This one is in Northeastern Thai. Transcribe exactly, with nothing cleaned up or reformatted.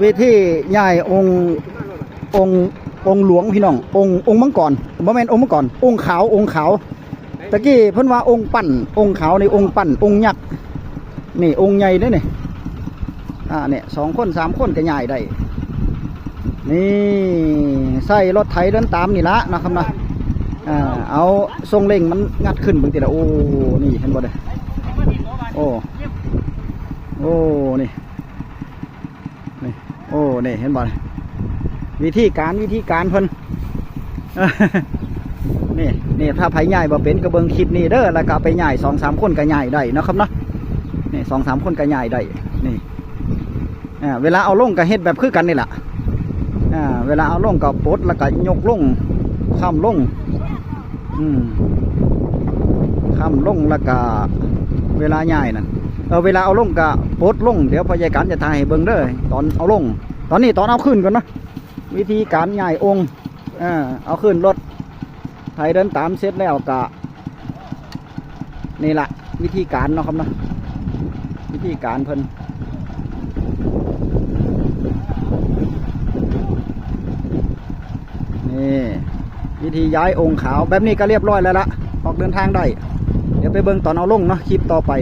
วิธีย้ายองค์ องค์ องค์หลวงพี่น้อง องค์ องค์มังกร บ่แม่นองค์มังกร องค์ขาว องค์ขาว ตะกี้เพิ่นว่าองค์ปั้น องค์ขาวนี่องค์ปั้น องค์ยักษ์ นี่องค์ใหญ่เด้นี่ อ่า เนี่ย สองคนสามคนก็ย้ายได้ นี่ ใส่รถไถเดินตามนี่ละนะครับนะ อ่า เอาส่งเร่งมันงัดขึ้นเบิ่งติละ โอ้ นี่เห็นบ่เด้อ โอ้ โอ้ นี่ นี่ โอ้ นี่เห็นบ่ วิธีการ วิธีการเพิ่น นี่ นี่ ถ้าไผย้ายบ่เป็นก็เบิ่งคลิปนี้เด้อ แล้วก็เอาไปย้ายสองสามคนก็ย้ายได้เนาะครับเนาะ นี่ สองสามคนก็ย้ายได้ นี่ อ่า เวลาเอาลงก็เฮ็ดแบบคือกันนี่แหละ อ่า เวลาเอาลงก็ปลดแล้วก็ยกลง ค้ำลง อืม ค้ำลงแล้วก็ เวลาย้ายนั่น เออ เวลาเอาลงก็ปลดลง เดี๋ยวพ่อใหญ่กันจะถ่ายให้เบิ่งเด้อ ตอนเอาลง ตอนนี้ตอนเอาขึ้นก่อนเนาะ วิธีการย้ายองค์ อ่า เอาขึ้นรถไถเดินตามเสร็จแล้วก็ นี่ละ วิธีการเนาะครับเนาะ วิธีการเพิ่น นี่ วิธีย้ายองค์ขาวแบบนี้ก็เรียบร้อยแล้วละ ออกเดินทางได้ เดี๋ยวไปเบิ่งตอนเอาลงเนาะ คลิปต่อไป